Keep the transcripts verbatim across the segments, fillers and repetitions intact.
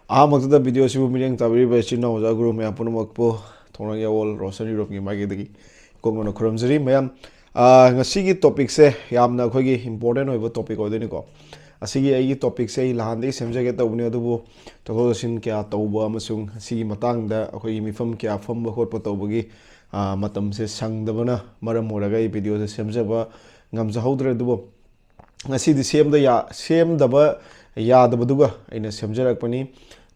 ꯑꯍꯥꯟꯕꯃꯛꯇꯗ ꯚꯤꯗꯤꯑꯣꯁꯤꯕꯨ ꯃꯤꯠꯌꯦꯡ ꯇꯥꯕꯤꯔꯤꯕ ꯏꯆꯤꯟ ꯏꯅꯥꯎ ꯑꯣꯖꯥ ꯒꯨꯔꯨ ꯃꯌꯥꯝ ꯄꯨꯝꯅꯃꯛꯄꯨ ꯊꯣꯡꯅꯥꯡ ꯌꯥꯋꯣꯜ ꯔꯣꯁꯟ ꯌꯨꯔꯣꯞꯀꯤ ꯃꯥꯏꯀꯩꯗꯒꯤ ꯏꯀꯣꯛꯅꯅ ꯈꯨꯔꯨꯝꯖꯔꯤ꯫ ꯃꯌꯥꯝ, ꯑꯥ, ꯉꯁꯤꯒꯤ ꯇꯣꯄꯤꯛꯁꯦ ꯌꯥꯝꯅ ꯑꯩꯈꯣꯏꯒꯤ ꯏꯝꯄꯣꯔꯇꯦꯟ ꯑꯣꯏꯕ ꯇꯣꯄꯤꯛ ꯑꯣꯏꯗꯣꯏꯅꯤꯀꯣ꯫ ꯑꯁꯤꯒꯤ ꯑꯩꯒꯤ ꯇꯣꯄꯤꯛꯁꯦ ꯑꯩ ꯅꯍꯥꯟꯗꯒꯤ ꯁꯦꯝꯖꯒꯦ ꯇꯧꯕꯅꯤ, ꯑꯗꯨꯕꯨ ꯆꯠꯊꯣꯛ ꯆꯠꯁꯤꯟ ꯀꯌꯥ ꯇꯧꯕ ꯑꯃꯁꯨꯡ ꯑꯁꯤꯒꯤ ꯃꯇꯥꯡꯗ ꯑꯩꯈꯣꯏꯒꯤ ꯃꯤꯐꯝ ꯀꯌꯥ ꯐꯝꯕ ꯈꯣꯠꯄ ꯇꯧꯕꯒꯤ, ꯑꯥ, ꯃꯇꯝꯁꯦ ꯁꯪꯗꯕꯅ ꯃꯔꯝ ꯑꯣꯏꯔꯒ ꯑꯩ ꯚꯤꯗꯤꯑꯣꯁꯦ ꯁꯦꯝꯖꯕ ꯉꯝꯖꯍꯧꯗ꯭ꯔꯦ꯫ ꯑꯗꯨꯕꯨ ꯉꯁꯤꯗꯤ ꯁꯦꯝꯗ ꯌꯥ-, ꯁꯦꯝꯗꯕ ꯌꯥꯗꯕꯗꯨꯒ ꯑꯩꯅ ꯁꯦꯝꯖꯔꯛꯄꯅꯤ꯫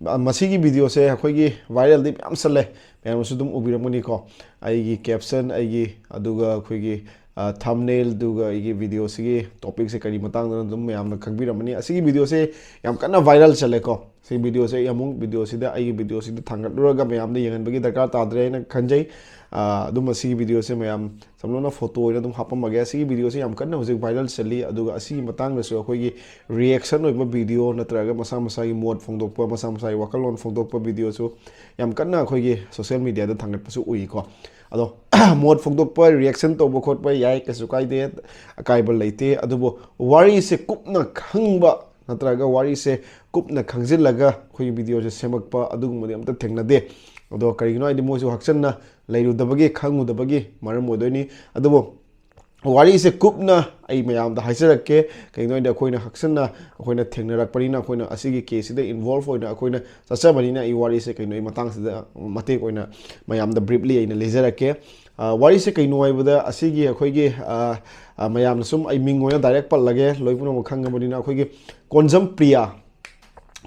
ꯑ, ꯃꯁꯤꯒꯤ ꯚꯤꯗꯤꯑꯣꯁꯦ ꯑꯩꯈꯣꯏꯒꯤ ꯚꯥꯏꯔꯦꯜꯗꯤ ꯃꯌꯥꯝ ꯆꯠꯂꯦ, ꯃꯌꯥꯝꯅꯁꯨ ꯑꯗꯨꯝ ꯎꯕꯤꯔꯝꯒꯅꯤꯀꯣ꯫ ꯑꯩꯒꯤ ꯀꯦꯞꯁꯟ, ꯑꯩꯒꯤ, ꯑꯗꯨꯒ ꯑꯩꯈꯣꯏꯒꯤ, ꯑ, ꯊꯝꯅꯦꯜꯗꯨꯒ ꯑꯩꯒꯤ ꯚꯤꯗꯤꯑꯣꯁꯤꯒꯤ ꯇꯣꯄꯤꯛꯁꯦ ꯀꯔꯤ ꯃꯇꯥꯡꯗꯅꯣ ꯑꯗꯨꯝ ꯃꯌꯥꯝꯅ ꯈꯪꯕꯤꯔꯝꯃꯅꯤ꯫ ꯑꯁꯤꯒꯤ ꯚꯤꯗꯤꯑꯣꯁꯦ ꯌꯥꯝ ꯀꯟꯅ ꯚꯥꯏꯔꯦꯜ ꯆꯠꯂꯦꯀꯣ꯫ ꯁꯤ ꯚꯤꯗꯤꯑꯣꯁꯦ ꯑꯩ ꯑꯃꯨꯛ ꯚꯤꯗꯤꯑꯣꯁꯤꯗ, ꯑꯩꯒꯤ ꯚꯤꯗꯤꯑꯣꯁꯤꯗ ꯊꯥꯡꯒꯠꯂꯨꯔꯒ ꯃꯌꯥꯝꯗ ꯌꯦꯡꯍꯟꯕꯒꯤ ꯗꯔꯀꯥꯔ ꯇꯥꯗ꯭ꯔꯦ ꯍꯥꯏꯅ ꯈꯟꯖꯩ꯫ ꯑ, ꯑꯗꯨꯝ ꯑꯁꯤꯒꯤ ꯚꯤꯗꯤꯑꯣꯁꯦ ꯃꯌꯥꯝ ꯁꯝꯂꯞꯅ ꯐꯣꯇꯣ ꯑꯣꯏꯅ ꯑꯗꯨꯝ ꯍꯥꯞꯄꯝꯃꯒꯦ꯫ ꯑꯁꯤꯒꯤ ꯚꯤꯗꯤꯑꯣꯁꯦ ꯌꯥꯝ ꯀꯟꯅ ꯍꯧꯖꯤꯛ ꯚꯥꯏꯔꯦꯜ ꯆꯠꯂꯤ, ꯑꯗꯨꯒ ꯑꯁꯤꯒꯤ ꯃꯇꯥꯡꯗꯁꯨ ꯑꯩꯈꯣꯏꯒꯤ ꯔꯤꯌꯦꯛꯁꯟ ꯑꯣꯏꯕ ꯚꯤꯗꯤꯑꯣ ꯅꯠꯇ꯭ꯔꯒ ꯃꯁꯥ ꯃꯁꯥꯒꯤ ꯃꯣꯠ ꯐꯣꯡꯗꯣꯛꯄ, ꯃꯁꯥ ꯃꯁꯥꯒꯤ ꯋꯥꯈꯜꯂꯣꯟ ꯐꯣꯡꯗꯣꯛꯄ ꯚꯤꯗꯤꯑꯣꯁꯨ ꯌꯥꯝ ꯀꯟꯅ ꯑꯩꯈꯣꯏꯒꯤ ꯁꯣꯁꯤꯌꯦꯜ ꯃꯤꯗꯤꯌꯥꯗ ꯊꯥꯡꯒꯠꯄꯁꯨ ꯎꯏꯀꯣ꯫ ꯑꯗꯣ ꯃꯣꯠ ꯐꯣꯡꯗꯣꯛꯄ, ꯔꯤꯌꯦꯛꯁꯟ ꯇꯧꯕ ꯈꯣꯠꯄ ꯌꯥꯏ, ꯀꯩꯁꯨ ꯀꯥꯏꯗꯦ, ꯑꯀꯥꯏꯕ ꯂꯩꯇꯦ꯫ ꯑꯗꯨꯕꯨ ꯋꯥꯔꯤꯁꯦ ꯀꯨꯞꯅ ꯈꯪꯕ ꯅꯠꯇ꯭ꯔꯒ ꯋꯥꯔꯤꯁꯦ ꯀꯨꯞꯅ ꯈꯪꯖꯤꯜꯂꯒ ꯑꯩꯈꯣꯏꯒꯤ ꯚꯤꯗꯤꯑꯣꯁꯦ ꯁꯦꯝꯃꯛꯄ ꯑꯗꯨꯒꯨꯝꯕꯗꯤ ꯑꯝꯇ ꯊꯦꯡꯅꯗꯦ꯫ ꯑꯗꯣ ꯀꯔꯤꯒꯤꯅꯣ ꯍꯥꯏꯗꯤ ꯃꯣꯏꯁꯨ ꯍꯛꯆꯟꯅ ꯂꯩꯔꯨꯗꯕꯒꯤ, ꯈꯪꯉꯨꯗꯕꯒꯤ ꯃꯔꯝ ꯑꯣꯏꯗꯣꯏꯅꯤ꯫ ꯑꯗꯨꯕꯨ ꯋꯥꯔꯤꯁꯦ ꯀꯨꯞꯅ ꯑꯩ ꯃꯌꯥꯝꯗ ꯍꯥꯏꯖꯔꯛꯀꯦ꯫ ꯀꯩꯒꯤꯅꯣ ꯍꯥꯏꯗꯤ ꯑꯩꯈꯣꯏꯅ ꯍꯛꯆꯟꯅ ꯑꯩꯈꯣꯏꯅ ꯊꯦꯡꯅꯔꯛꯄꯅꯤꯅ, ꯑꯩꯈꯣꯏꯅ ꯑꯁꯤꯒꯤ ꯀꯦꯁꯁꯤꯗ ꯏꯟꯚꯣꯜꯚ ꯑꯣꯏꯅ ꯑꯩꯈꯣꯏꯅ ꯆꯠꯆꯕꯅꯤꯅ, ꯑꯩ ꯋꯥꯔꯤꯁꯦ ꯀꯩꯅꯣ ꯑꯩ ꯃꯇꯥꯡꯁꯤꯗ ꯃꯇꯦꯛ ꯑꯣꯏꯅ ꯃꯌꯥꯝꯗ ꯕ꯭ꯔꯤꯞꯂꯤ ꯑꯩꯅ ꯂꯤꯖꯔꯛꯀꯦ꯫ ꯑ, ꯋꯥꯔꯤꯁꯦ ꯀꯩꯅꯣ ꯍꯥꯏꯕꯗ, ꯑꯁꯤꯒꯤ ꯑꯩꯈꯣꯏꯒꯤ, ꯑ, ꯑ, ꯃꯌꯥꯝꯅ ꯁꯨꯝ ꯑꯩ ꯃꯤꯡ ꯑꯣꯏꯅ ꯗꯥꯏꯔꯦꯛ ꯄꯜꯂꯒꯦ, ꯂꯣꯏ ꯄꯨꯝꯅꯃꯛ ꯈꯪꯉꯕꯅꯤꯅ, ꯑꯩꯈꯣꯏꯒꯤ ꯀꯣꯟꯖꯝ ꯄ꯭ꯔꯤꯌꯥ,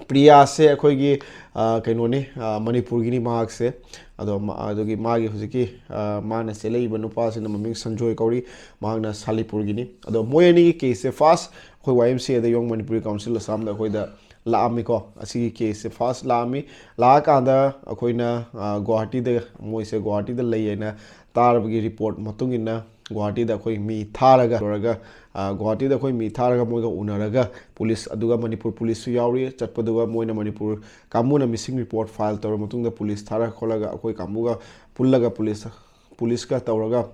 ꯄ꯭ꯔꯤꯌꯥꯁꯦ ꯑꯩꯈꯣꯏꯒꯤ, ꯑ, ꯀꯩꯅꯣꯅꯤ, ꯑ, ꯃꯅꯤꯄꯨꯔꯒꯤꯅꯤ ꯃꯍꯥꯛꯁꯦ꯫ ꯑꯗꯣ ꯃ-, ꯑꯗꯨꯒꯤ ꯃꯥꯒꯤ ꯍꯧꯖꯤꯛꯀꯤ, ꯑ, ꯃꯥꯅ ꯆꯦꯜꯂꯛꯏꯕ ꯅꯨꯄꯥꯁꯤꯅ ꯃꯃꯤꯡ ꯁꯟꯖꯣꯏ ꯀꯧꯔꯤ, ꯃꯍꯥꯛꯅ ꯁꯥꯂꯤꯄꯨꯔꯒꯤꯅꯤ꯫ ꯑꯗꯣ ꯃꯣꯏ ꯑꯅꯤꯒꯤ ꯀꯦꯁꯁꯦ ꯐꯥꯔꯁ ꯑꯩꯈꯣꯏ ꯋꯥꯏ ꯑꯦꯝ ꯁꯤ ꯑꯦꯗ, ꯌꯣꯡ ꯃꯅꯤꯄꯨꯔꯤ ꯀꯥꯎꯟꯁꯤꯜ ꯑꯁꯥꯝꯗ ꯑꯩꯈꯣꯏꯗ ꯂꯥꯛꯑꯝꯃꯤꯀꯣ꯫ ꯑꯁꯤꯒꯤ ꯀꯦꯁꯁꯦ ꯐꯥꯔꯁ ꯂꯥꯛꯑꯝꯃꯤ꯫ ꯂꯥꯛꯑꯀꯥꯟꯗ ꯑꯩꯈꯣꯏꯅ, ꯑ, ꯒꯨꯋꯥꯍꯥꯇꯤꯗ, ꯃꯣꯏꯁꯦ ꯒꯨꯋꯥꯍꯥꯇꯤꯗ ꯂꯩ ꯍꯥꯏꯅ ꯇꯥꯔꯕꯒꯤ ꯔꯤꯄꯣꯔꯠ ꯃꯇꯨꯡ ꯏꯟꯅ ꯒꯨꯋꯥꯍꯥꯇꯤꯗ ꯑꯩꯈꯣꯏ ꯃꯤ ꯊꯥꯔꯒ, ꯂꯣꯏꯔꯒ, ꯑ, ꯒꯨꯋꯥꯍꯥꯇꯤꯗ ꯑꯩꯈꯣꯏ ꯃꯤ ꯊꯥꯔꯒ ꯃꯣꯏꯒ ꯎꯅꯔꯒ ꯄꯨꯂꯤꯁ, ꯑꯗꯨꯒ ꯃꯅꯤꯄꯨꯔ ꯄꯨꯂꯤꯁꯁꯨ ꯌꯥꯎꯔꯤ꯫ ꯆꯠꯄꯗꯨꯒ ꯃꯣꯏꯅ ꯃꯅꯤꯄꯨꯔ ꯀꯥꯡꯕꯨꯅ ꯃꯤꯁꯤꯡ ꯔꯤꯄꯣꯔꯠ ꯐꯥꯏꯜ ꯇꯧꯔꯕ ꯃꯇꯨꯡꯗ ꯄꯨꯂꯤꯁ ꯊꯥꯔ ꯈꯣꯠꯂꯒ ꯑꯩꯈꯣꯏ ꯀꯥꯡꯕꯨꯒ ꯄꯨꯜꯂꯒ ꯄꯨꯂꯤꯁ, ꯄꯨꯂꯤꯁꯀ ꯇꯧꯔꯒ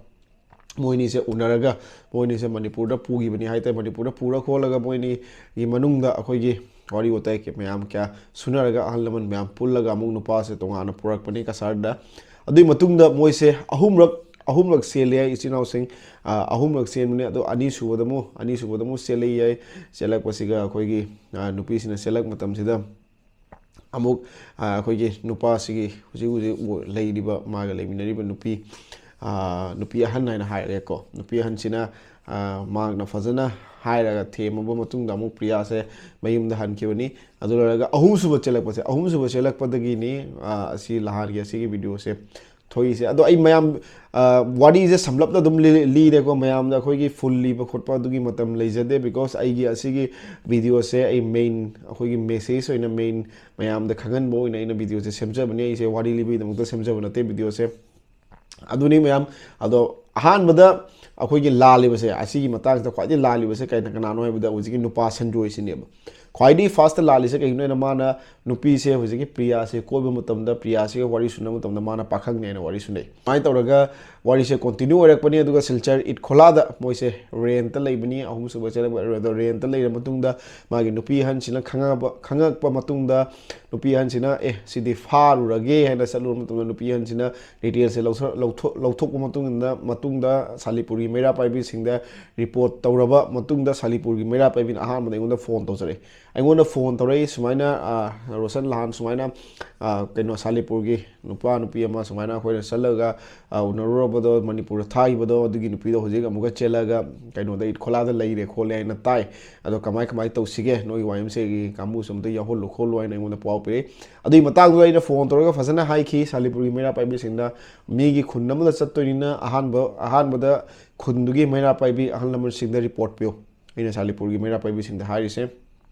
ꯃꯣꯏꯅꯤꯁꯦ ꯎꯅꯔꯒ ꯃꯣꯏꯅꯤꯁꯦ ꯃꯅꯤꯄꯨꯔꯗ ꯄꯨꯈꯤꯕꯅꯤ ꯍꯥꯏꯇꯥꯔꯦ꯫ ꯃꯅꯤꯄꯨꯔꯗ ꯄꯨꯔ ꯈꯣꯠꯂꯒ ꯃꯣꯏꯅꯤꯒꯤ ꯃꯅꯨꯡꯗ ꯑꯩꯈꯣꯏꯒꯤ ꯋꯥꯔꯤ ꯋꯥꯇꯥꯏ ꯀꯌꯥ, ꯃꯌꯥꯝ ꯀꯌꯥ ꯁꯨꯅꯔꯒ, ꯑꯍꯜ ꯂꯃꯟ ꯃꯌꯥꯝ ꯄꯨꯜꯂꯒ ꯑꯃꯨꯛ ꯅꯨꯄꯥꯁꯦ ꯇꯣꯉꯥꯟꯅ ꯄꯨꯔꯛꯄꯅꯤ ꯀꯁꯥꯔꯗ꯫ ꯑꯗꯨꯒꯤ ꯃꯇꯨꯡꯗ ꯃꯣꯏꯁꯦ ꯑꯍꯨꯝꯔꯛ, ꯑꯍꯨꯝꯂꯛ ꯆꯦꯜꯂꯦ ꯍꯥꯏ, ꯏꯆꯤꯟ ꯏꯅꯥꯎꯁꯤꯡ, ꯑ, ꯑꯍꯨꯝꯂꯛ ꯆꯦꯟꯕꯅꯦ꯫ ꯑꯗꯣ ꯑꯅꯤꯁꯨꯕꯗ ꯑꯃꯨꯛ, ꯑꯅꯤꯁꯨꯕꯗ ꯑꯃꯨꯛ ꯆꯦꯜꯂꯛꯏ ꯍꯥꯏ꯫ ꯆꯦꯜꯂꯛꯄꯁꯤꯒ ꯑꯩꯈꯣꯏꯒꯤ, ꯑ, ꯅꯨꯄꯤꯁꯤꯅ ꯆꯦꯜꯂꯛꯄ ꯃꯇꯝꯁꯤꯗ ꯑꯃꯨꯛ, ꯑ, ꯑꯩꯈꯣꯏꯒꯤ ꯅꯨꯄꯥꯁꯤꯒꯤ ꯍꯧꯖꯤꯛ ꯍꯧꯖꯤꯛ ꯑꯣꯏ-, ꯂꯩꯔꯤꯕ, ꯃꯥꯒ ꯂꯩꯃꯤꯟꯅꯔꯤꯕ ꯅꯨꯄꯤ, ꯑ, ꯅꯨꯄꯤ ꯑꯍꯟ ꯍꯥꯏꯅ ꯍꯥꯏꯔꯒꯦꯀꯣ, ꯅꯨꯄꯤ ꯑꯍꯟꯁꯤꯅ, ꯑ, ꯃꯍꯥꯛꯅ ꯐꯖꯅ ꯍꯥꯏꯔꯒ ꯊꯦꯝꯃꯕ ꯃꯇꯨꯡꯗ ꯑꯃꯨꯛ ꯄ꯭ꯔꯤꯌꯥꯁꯦ ꯃꯌꯨꯝꯗ ꯍꯟꯈꯤꯕꯅꯤ꯫ ꯑꯗꯨ ꯂꯣꯏꯔꯒ ꯑꯍꯨꯝꯁꯨꯕ ꯆꯦꯜꯂꯛꯄꯁꯦ, ꯑꯍꯨꯝꯁꯨꯕ ꯆꯦꯜꯂꯛꯄꯗꯒꯤꯅꯤ, ꯑ, ꯑꯁꯤ ꯅꯍꯥꯟꯒꯤ ꯑꯁꯤꯒꯤ ꯚꯤꯗꯤꯑꯣꯁꯦ ꯊꯣꯛꯏꯁꯦ꯫ ꯑꯗꯣ ꯑꯩ ꯃꯌꯥꯝ, ꯑ, ꯋꯥꯔꯤꯁꯦ ꯁꯝꯂꯞꯅ ꯑꯗꯨꯝ ꯂꯤ-, ꯂꯤꯔꯦꯀꯣ ꯃꯌꯥꯝꯗ꯫ ꯑꯩꯈꯣꯏꯒꯤ ꯐꯨꯜ ꯂꯤꯕ ꯈꯣꯠꯄ ꯑꯗꯨꯒꯤ ꯃꯇꯝ ꯂꯩꯖꯗꯦ, because ꯑꯩꯒꯤ ꯑꯁꯤꯒꯤ ꯚꯤꯗꯤꯑꯣꯁꯦ ꯑꯩ ꯃꯦꯟ, ꯑꯩꯈꯣꯏꯒꯤ ꯃꯦꯁꯦꯖ ꯑꯣꯏꯅ ꯃꯦꯟ ꯃꯌꯥꯝꯗ ꯈꯪꯍꯟꯕ ꯑꯣꯏꯅ ꯑꯩꯅ ꯚꯤꯗꯤꯑꯣꯁꯦ ꯁꯦꯝꯖꯕꯅꯤ꯫ ꯑꯩꯁꯦ ꯋꯥꯔꯤ ꯂꯤꯕꯒꯤꯗꯃꯛꯇ ꯁꯦꯝꯖꯕ ꯅꯠꯇꯦ ꯚꯤꯗꯤꯑꯣꯁꯦ꯫ ꯑꯗꯨꯅꯤ ꯃꯌꯥꯝ꯫ ꯑꯗꯣ ꯑꯍꯥꯟꯕꯗ ꯑꯩꯈꯣꯏꯒꯤ ꯂꯥꯜꯂꯤꯕꯁꯦ, ꯑꯁꯤꯒꯤ ꯃꯇꯥꯡꯁꯤꯗ ꯈ꯭ꯋꯥꯏꯗꯒꯤ ꯂꯥꯜꯂꯤꯕꯁꯦ ꯀꯩꯅ-, ꯀꯅꯥꯅꯣ ꯍꯥꯏꯕꯗ ꯍꯧꯖꯤꯛꯀꯤ ꯅꯨꯄꯥ ꯁꯟꯖꯣꯏꯁꯤꯅꯦꯕ꯫ ꯈ꯭ꯋꯥꯏꯗꯒꯤ ꯐꯥꯔꯁꯇ ꯂꯥꯜꯂꯤꯁꯦ ꯀꯩꯒꯤꯅꯣ ꯍꯥꯏꯅ ꯃꯥꯅ ꯅꯨꯄꯤꯁꯦ ꯍꯧꯖꯤꯛꯀꯤ ꯄ꯭ꯔꯤꯌꯥꯁꯦ ꯀꯣꯏꯕ ꯃꯇꯝꯗ ꯄ꯭ꯔꯤꯌꯥꯁꯤꯒ ꯋꯥꯔꯤ ꯁꯨꯅꯕ ꯃꯇꯝꯗ ꯃꯥꯅ ꯄꯥꯈꯪꯅꯦ ꯍꯥꯏꯅ ꯋꯥꯔꯤ ꯁꯨꯅꯩ꯫ ꯁꯨꯃꯥꯏꯅ ꯇꯧꯔꯒ ꯋꯥꯔꯤꯁꯦ ꯀꯣꯟꯇꯤꯅ꯭ꯌꯨ ꯑꯣꯏꯔꯛꯄꯅꯤ꯫ ꯑꯗꯨꯒ ꯁꯤꯜꯆꯔ ꯏꯠꯈꯣꯂꯥꯗ ꯃꯣꯏꯁꯦ ꯔꯦꯟꯠꯇ ꯂꯩꯕꯅꯤ꯫ ꯑꯍꯨꯝꯁꯨꯕ ꯆꯦꯜꯂꯛꯄ ꯑꯗꯣ ꯔꯦꯟꯠꯇ ꯂꯩꯔ ꯃꯇꯨꯡꯗ ꯃꯥꯒꯤ ꯅꯨꯄꯤ ꯑꯍꯟꯁꯤꯅ ꯈꯪꯉꯛꯄ, ꯈꯪꯉꯛꯄ ꯃꯇꯨꯡꯗ ꯅꯨꯄꯤ ꯑꯍꯟꯁꯤꯅ, "ꯑꯦ, ꯁꯤꯗꯤ ꯐꯥꯔꯨꯔꯒꯦ" ꯍꯥꯏꯅ ꯆꯠꯂꯨꯔ ꯃꯇꯨꯡꯗ ꯅꯨꯄꯤ ꯑꯍꯟꯁꯤꯅ ꯗꯤꯇꯦꯜꯁꯦ ꯂꯧꯊꯣꯛ-, ꯂꯧꯊꯣꯛ-, ꯂꯧꯊꯣꯛꯄ ꯃꯇꯨꯡꯗ, ꯃꯇꯨꯡꯗ ꯁꯥꯂꯤꯄꯨꯔꯒꯤ ꯃꯩꯔꯥ ꯄꯥꯏꯕꯤꯁꯤꯡꯗ ꯔꯤꯄꯣꯔꯠ ꯇꯧꯔꯕ ꯃꯇꯨꯡꯗ ꯁꯥꯂꯤꯄꯨꯔꯒꯤ ꯃꯩꯔꯥ ꯄꯥꯏꯕꯤꯅ ꯑꯍꯥꯟꯕꯗ ꯑꯩꯉꯣꯟꯗ ꯐꯣꯟ ꯇꯧꯖꯔꯛꯏ꯫ ꯑꯩꯉꯣꯟꯗ ꯐꯣꯟ ꯇꯧꯔꯛꯏ ꯁꯨꯃꯥꯏꯅ, ꯑ, ꯔꯣꯁꯟ ꯂꯍꯥꯟ ꯁꯨꯃꯥꯏꯅ, ꯑ, ꯀꯩꯅꯣ ꯁꯥꯂꯤꯄꯨꯔꯒꯤ ꯅꯨꯄꯥ ꯅꯨꯄꯤ ꯑꯃ ꯁꯨꯃꯥꯏꯅ ꯑꯩꯈꯣꯏꯅ ꯆꯠꯂꯒ, ꯑ, ꯎꯅꯔꯨꯔꯕꯗꯣ, ꯃꯅꯤꯄꯨꯔꯗ ꯊꯥꯈꯤꯕꯗꯣ, ꯑꯗꯨꯒꯤ ꯅꯨꯄꯤꯗꯣ ꯍꯧꯖꯤꯛ ꯑꯃꯨꯛꯀ ꯆꯦꯜꯂꯒ ꯀꯩꯅꯣꯗ ꯏꯠꯈꯣꯂꯥꯗ ꯂꯩꯔꯦ ꯈꯣꯠꯂꯦ ꯍꯥꯏꯅ ꯇꯥꯏ꯫ ꯑꯗꯣ ꯀꯃꯥꯏ ꯀꯃꯥꯏꯅ ꯇꯧꯁꯤꯒꯦ? ꯅꯣꯏꯒꯤ ꯋꯥꯏ ꯑꯦꯝ ꯁꯤ ꯑꯦꯒꯤ ꯀꯥꯡꯕꯨꯁꯨ ꯑꯝꯇ ꯌꯥꯎꯍꯜꯂꯨ ꯈꯣꯠꯂꯨ ꯍꯥꯏꯅ ꯑꯩꯉꯣꯟꯗ ꯄꯥꯎ ꯄꯤꯔꯛꯏ꯫ ꯑꯗꯨꯒꯤ ꯃꯇꯥꯡꯗꯨꯗ ꯑꯩꯅ ꯐꯣꯟ ꯇꯧꯔꯒ ꯐꯖꯅ ꯍꯥꯏꯈꯤ ꯁꯥꯂꯤꯄꯨꯔꯒꯤ ꯃꯩꯔꯥ ꯄꯥꯏꯕꯤꯁꯤꯡꯗ, ꯃꯤꯒꯤ ꯈꯨꯟ ꯑꯃꯗ ꯆꯠꯇꯣꯏꯅꯤꯅ ꯑꯍꯥꯟꯕ, ꯑꯍꯥꯟꯕꯗ ꯈꯨꯟꯗꯨꯒꯤ ꯃꯩꯔꯥ ꯄꯥꯏꯕꯤ ꯑꯍꯜ ꯂꯃꯟꯁꯤꯡꯗ ꯔꯤꯄꯣꯔꯠ ꯄꯤꯌꯨ꯫ ꯑꯩꯅ ꯁꯥꯂꯤꯄꯨꯔꯒꯤ ꯃꯩꯔꯥ ꯄꯥꯏꯕꯤꯁꯤꯡꯗ ꯍꯥꯏꯔꯤꯁꯦ,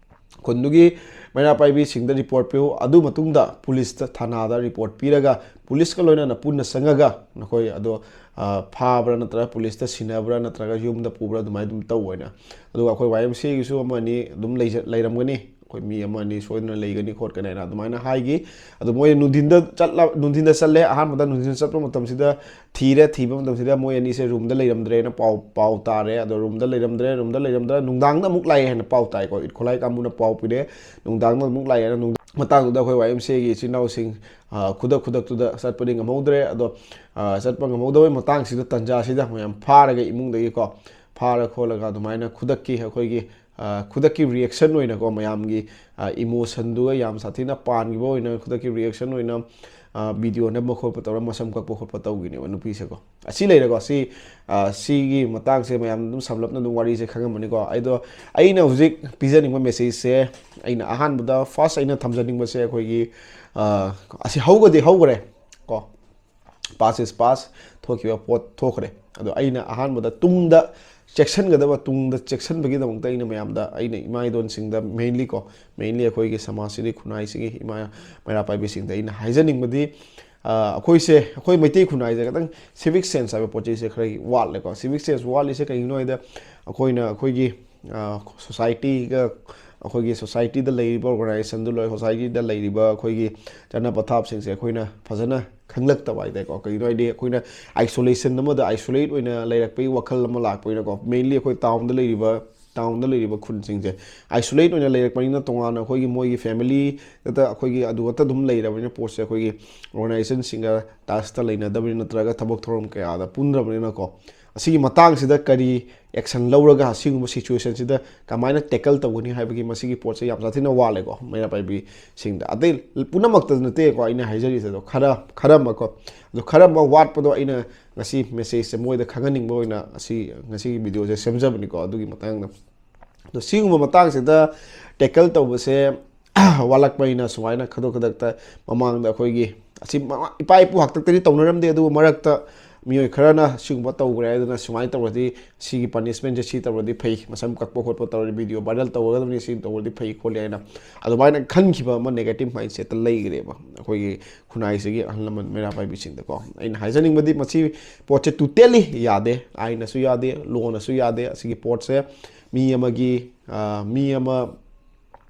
ꯈꯨꯟꯗꯨꯒꯤ ꯃꯩꯔꯥ ꯄꯥꯏꯕꯤꯁꯤꯡꯗ ꯔꯤꯄꯣꯔꯠ ꯄꯤꯌꯨ꯫ ꯑꯗꯨ ꯃꯇꯨꯡꯗ ꯄꯨꯂꯤꯁꯇ, ꯊꯥꯅꯥꯗ ꯔꯤꯄꯣꯔꯠ ꯄꯤꯔꯒ ꯄꯨꯂꯤꯁꯀ ꯂꯣꯏꯅꯅ ꯄꯨꯟꯅ ꯆꯪꯉꯒ ꯅꯈꯣꯏ ꯑꯗꯣ, ꯑ, ꯐꯥꯕ꯭ꯔꯥ ꯅꯠꯇ꯭ꯔꯒ ꯄꯨꯂꯤꯁꯇ ꯁꯤꯟꯅꯕ꯭ꯔꯥ ꯅꯠꯇ꯭ꯔꯒ ꯌꯨꯝꯗ ꯄꯨꯕ꯭ꯔꯥ ꯑꯗꯨꯃꯥꯏꯅ ꯑꯗꯨꯝ ꯇꯧ ꯍꯥꯏꯅ꯫ ꯑꯗꯨꯒ ꯑꯩꯈꯣꯏ ꯋꯥꯏ ꯑꯦꯝ ꯁꯤ ꯑꯦꯒꯤꯁꯨ ꯑꯃ ꯑꯅꯤ ꯑꯗꯨꯝ ꯂꯩꯖ-, ꯂꯩꯔꯝꯒꯅꯤ꯫ ꯑꯩꯈꯣꯏ ꯃꯤ ꯑꯃ ꯑꯅꯤ ꯁꯣꯏꯗꯅ ꯂꯩꯒꯅꯤ ꯈꯣꯠꯀꯅꯤ ꯍꯥꯏꯅ ꯑꯗꯨꯃꯥꯏꯅ ꯍꯥꯏꯈꯤ꯫ ꯑꯗꯣ ꯃꯣꯏ ꯅꯨꯡꯊꯤꯟꯗ ꯆꯠꯂ ꯅꯨꯡꯊꯤꯟꯗ ꯆꯠꯂꯦ꯫ ꯑꯍꯥꯟꯕꯗ ꯅꯨꯡꯊꯤꯟ ꯆꯠꯄ ꯃꯇꯝꯁꯤꯗ ꯊꯤꯔꯦ꯫ ꯊꯤꯕ ꯃꯇꯝꯁꯤꯗ ꯃꯣꯏ ꯑꯅꯤꯁꯦ ꯔꯨꯝꯗ ꯂꯩꯔꯝꯗ꯭ꯔꯦꯅ ꯄꯥꯎ ꯄꯥꯎ ꯇꯥꯔꯦ꯫ ꯑꯗꯣ ꯔꯨꯝꯗ ꯂꯩꯔꯝꯗ꯭ꯔꯦ꯫ ꯔꯨꯝꯗ ꯂꯩꯔꯝꯗ꯭ꯔꯦ꯫ ꯅꯨꯡꯗꯥꯡꯗ ꯑꯃꯨꯛ ꯂꯥꯛꯑꯦ ꯍꯥꯏꯅ ꯄꯥꯎ ꯇꯥꯏꯀꯣ꯫ ꯏꯠ ꯈꯣꯂꯥꯏ ꯀꯥꯡꯕꯨꯅ ꯄꯥꯎ ꯄꯤꯔꯛꯑꯦ꯫ ꯅꯨꯡꯗꯥꯡꯗ ꯑꯃꯨꯛ ꯂꯥꯛꯑꯦꯅ ꯅꯨꯡꯗꯥꯡ ꯃꯇꯥꯡꯗꯨꯗ ꯑꯩꯈꯣꯏ ꯋꯥꯏ ꯑꯦꯝ ꯁꯤ ꯑꯦꯒꯤ ꯏꯆꯤꯟ ꯏꯅꯥꯎꯁꯤꯡ, ꯑ, ꯈꯨꯗꯛ ꯈꯨꯗꯛꯇꯨꯗ ꯆꯠꯄꯗꯤ ꯉꯝꯍꯧꯗ꯭ꯔꯦ꯫ ꯑꯗꯣ, ꯑ, ꯆꯠꯄ ꯉꯝꯍꯧꯗꯕꯩ ꯃꯇꯥꯡꯁꯤꯗ, ꯇꯥꯟꯖꯥꯁꯤꯗ ꯃꯌꯥꯝ ꯐꯥꯔꯒ ꯏꯃꯨꯡꯗꯒꯤꯀꯣ ꯐꯥꯔ ꯈꯣꯠꯂꯒ ꯑꯗꯨꯃꯥꯏꯅ ꯈꯨꯗꯛꯀꯤ ꯑꯩꯈꯣꯏꯒꯤ, ꯑ, ꯈꯨꯗꯛꯀꯤ ꯔꯤꯌꯦꯛꯁꯟ ꯑꯣꯏꯅꯀꯣ, ꯃꯌꯥꯝꯒꯤ, ꯑ, ꯏꯃꯣꯁꯟꯗꯨꯒ ꯌꯥꯝ ꯁꯥꯊꯤꯅ ꯄꯥꯟꯈꯤꯕ ꯑꯣꯏꯅ ꯈꯨꯗꯛꯀꯤ ꯔꯤꯌꯦꯛꯁꯟ ꯑꯣꯏꯅ, ꯑ, ꯚꯤꯗꯤꯑꯣ ꯅꯝꯕ ꯈꯣꯠꯄ ꯇꯧꯔꯒ ꯃꯁꯝ ꯀꯛꯄ ꯈꯣꯠꯄ ꯇꯧꯈꯤꯅꯦꯕ ꯅꯨꯄꯤꯁꯦꯀꯣ꯫ ꯑꯁꯤ ꯂꯩꯔꯦꯀꯣ꯫ ꯁꯤ, ꯑ, ꯁꯤꯒꯤ ꯃꯇꯥꯡꯁꯦ ꯃꯌꯥꯝ ꯑꯗꯨꯝ ꯁꯝꯂꯞꯅ ꯑꯗꯨꯝ ꯋꯥꯔꯤꯁꯦ ꯈꯪꯉꯝꯃꯅꯤꯀꯣ꯫ ꯑꯩꯗꯣ, ꯑꯩꯅ ꯍꯧꯖꯤꯛ ꯄꯤꯖꯅꯤꯡꯕ ꯃꯦꯁꯦꯖꯁꯦ, ꯑꯩꯅ ꯑꯍꯥꯟꯕꯗ ꯐꯥꯔꯁ ꯑꯩꯅ ꯊꯝꯖꯅꯤꯡꯕꯁꯦ ꯑꯩꯈꯣꯏꯒꯤ, ꯑ, ꯑꯁꯤ ꯍꯧꯒꯗꯤ ꯍꯧꯈ꯭ꯔꯦ ꯀꯣ꯫ Past is past, ꯊꯣꯛꯈꯤꯕ ꯄꯣꯠ ꯊꯣꯛꯈ꯭ꯔꯦ꯫ ꯑꯗꯣ ꯑꯩꯅ ꯑꯍꯥꯟꯕꯗ ꯇꯨꯡꯗ ꯆꯦꯛꯁꯤꯟꯒꯗꯕ, ꯇꯨꯡꯗ ꯆꯦꯛꯁꯤꯟꯕꯒꯤꯗꯃꯛꯇ ꯑꯩꯅ ꯃꯌꯥꯝꯗ, ꯑꯩꯅ ꯏꯃꯥ ꯏꯗꯣꯟꯁꯤꯡꯗ mainly ꯀꯣ, mainly ꯑꯩꯈꯣꯏꯒꯤ ꯁꯃꯥꯖꯁꯤꯒꯤ ꯈꯨꯟꯅꯥꯏꯁꯤꯒꯤ ꯏꯃꯥ ꯃꯩꯔꯥ ꯄꯥꯏꯕꯤꯁꯤꯡꯗ ꯑꯩꯅ ꯍꯥꯏꯖꯅꯤꯡꯕꯗꯤ, ꯑ, ꯑꯩꯈꯣꯏꯁꯦ, ꯑꯩꯈꯣꯏ ꯃꯩꯇꯩ ꯈꯨꯟꯅꯥꯏꯁꯦ ꯈꯤꯇꯪ civic sense ꯍꯥꯏꯕ ꯄꯣꯠ ꯆꯩꯁꯦ ꯈꯔ ꯋꯥꯠꯂꯦꯀꯣ꯫ Civic sense ꯋꯥꯠꯂꯤꯁꯦ ꯀꯩꯒꯤꯅꯣ ꯍꯥꯏꯗ, ꯑꯩꯈꯣꯏꯅ ꯑꯩꯈꯣꯏꯒꯤ, ꯑ, ꯁꯣꯁꯥꯏꯇꯤꯒ, ꯑꯩꯈꯣꯏꯒꯤ ꯁꯣꯁꯥꯏꯇꯤꯗ ꯂꯩꯔꯤꯕ organizationꯗꯨ ꯂꯣꯏ, ꯁꯣꯁꯥꯏꯇꯤꯗ ꯂꯩꯔꯤꯕ ꯑꯩꯈꯣꯏꯒꯤ ꯆꯠꯅ ꯄꯊꯥꯞꯁꯤꯡꯁꯦ ꯑꯩꯈꯣꯏꯅ ꯐꯖꯅ ꯈꯪꯂꯛꯇꯕ ꯍꯥꯏꯇꯥꯔꯦꯀꯣ꯫ ꯀꯩꯒꯤꯅꯣ ꯍꯥꯏꯗꯤ ꯑꯩꯈꯣꯏꯅ isolation ꯑꯃꯗ isolate ꯑꯣꯏꯅ ꯂꯩꯔꯛꯄꯒꯤ ꯋꯥꯈꯜ ꯑꯃ ꯂꯥꯛꯄꯅꯤꯅꯀꯣ꯫ Mainly ꯑꯩꯈꯣꯏ ꯇꯥꯎꯟꯗ ꯂꯩꯔꯤꯕ, ꯇꯥꯎꯟꯗ ꯂꯩꯔꯤꯕ ꯈꯨꯟꯁꯤꯡꯁꯦ isolate ꯑꯣꯏꯅ ꯂꯩꯔꯛꯄꯅꯤꯅ, ꯇꯣꯉꯥꯟꯅ ꯑꯩꯈꯣꯏꯒꯤ ꯃꯣꯏꯒꯤ family ꯈꯛꯇ, ꯑꯩꯈꯣꯏꯒꯤ ꯑꯗꯨ ꯈꯛꯇ ꯑꯗꯨꯝ ꯂꯩꯔꯕꯅꯤꯅ, ꯄꯣꯠꯁꯦ ꯑꯩꯈꯣꯏꯒꯤ organizationꯁꯤꯡꯒ touchꯇ ꯂꯩꯅꯗꯕꯅꯤ, ꯅꯠꯇ꯭ꯔꯒ ꯊꯕꯛ ꯊꯧꯔꯝ ꯀꯌꯥꯗ ꯄꯨꯟꯗ꯭ꯔꯕꯅꯤꯅꯀꯣ꯫ ꯑꯁꯤꯒꯤ ꯃꯇꯥꯡꯁꯤꯗ ꯀꯔꯤ action ꯂꯧꯔꯒ ꯑꯁꯤꯒꯨꯝꯕ situationꯁꯤꯗ ꯀꯃꯥꯏꯅ tackle ꯇꯧꯒꯅꯤ ꯍꯥꯏꯕꯒꯤ ꯃꯁꯤꯒꯤ ꯄꯣꯠꯁꯦ ꯌꯥꯝ ꯁꯥꯊꯤꯅ ꯋꯥꯠꯂꯦꯀꯣ ꯃꯩꯔꯥ ꯄꯥꯏꯕꯤꯁꯤꯡꯗ꯫ ꯑꯇꯩ ꯄꯨꯝꯅꯃꯛꯇ ꯅꯠꯇꯦꯀꯣ ꯑꯩꯅ ꯍꯥꯏꯖꯔꯤꯁꯦ, ꯑꯗꯣ ꯈꯔ, ꯈꯔ ꯑꯃꯀꯣ, ꯑꯗꯣ ꯈꯔ ꯑꯃ ꯋꯥꯠꯄꯗꯣ ꯑꯩꯅ ꯉꯁꯤ messageꯁꯦ ꯃꯣꯏꯗ ꯈꯪꯍꯟꯅꯤꯡꯕ ꯑꯣꯏꯅ ꯑꯁꯤ ꯉꯁꯤꯒꯤ videoꯁꯦ ꯁꯦꯝꯖꯕꯅꯤꯀꯣ꯫ ꯑꯗꯨꯒꯤ ꯃꯇꯥꯡꯗ, ꯑꯗꯣ ꯁꯤꯒꯨꯝꯕ ꯃꯇꯥꯡꯁꯤꯗ tackle ꯇꯧꯕꯁꯦ ꯋꯥꯠꯂꯛꯄꯅꯤꯅ, ꯁꯨꯃꯥꯏꯅ ꯈꯨꯗꯛ ꯈꯨꯗꯛꯇ ꯃꯃꯥꯡꯗ ꯑꯩꯈꯣꯏꯒꯤ ꯑꯁꯤ ꯃꯃꯥ-, ꯏꯄꯥ ꯏꯄꯨ ꯍꯥꯛꯇꯛꯇꯗꯤ ꯇꯧꯅꯔꯝꯗꯦ, ꯑꯗꯨꯕꯨ ꯃꯔꯛꯇ ꯃꯤꯑꯣꯏ ꯈꯔꯅ ꯁꯤꯒꯨꯝꯕ ꯇꯧꯈ꯭ꯔꯦ ꯍꯥꯏꯗꯅ, ꯁꯨꯃꯥꯏꯅ ꯇꯧꯔꯗꯤ ꯁꯤꯒꯤ punishmentꯁꯦ ꯁꯤ ꯇꯧꯔꯗꯤ ꯐꯩ, ꯃꯁꯝ ꯀꯛꯄ ꯈꯣꯠꯄ ꯇꯧꯔꯗꯤ video viral ꯇꯧꯒꯗꯕꯅꯤ, ꯁꯤ ꯇꯧꯔꯗꯤ ꯐꯩ ꯈꯣꯠꯂꯦ ꯍꯥꯏꯅ ꯑꯗꯨꯃꯥꯏꯅ ꯈꯟꯈꯤꯕ ꯑꯃ negative mindsetꯇ ꯂꯩꯈ꯭ꯔꯦꯕ ꯑꯩꯈꯣꯏꯒꯤ ꯈꯨꯟꯅꯥꯏꯁꯤꯒꯤ ꯑꯍꯜ ꯂꯃꯟ ꯃꯩꯔꯥ ꯄꯥꯏꯕꯤꯁꯤꯡꯗꯀꯣ꯫ ꯑꯩꯅ ꯍꯥꯏꯖꯅꯤꯡꯕꯗꯤ ꯃꯁꯤ ꯄꯣꯠꯁꯦ totally ꯌꯥꯗꯦ, ꯑꯥꯏꯟꯅꯁꯨ ꯌꯥꯗꯦ, lawꯅꯁꯨ ꯌꯥꯗꯦ꯫ ꯑꯁꯤꯒꯤ ꯄꯣꯠꯁꯦ ꯃꯤ ꯑꯃꯒꯤ, ꯑ, ꯃꯤ ꯑꯃ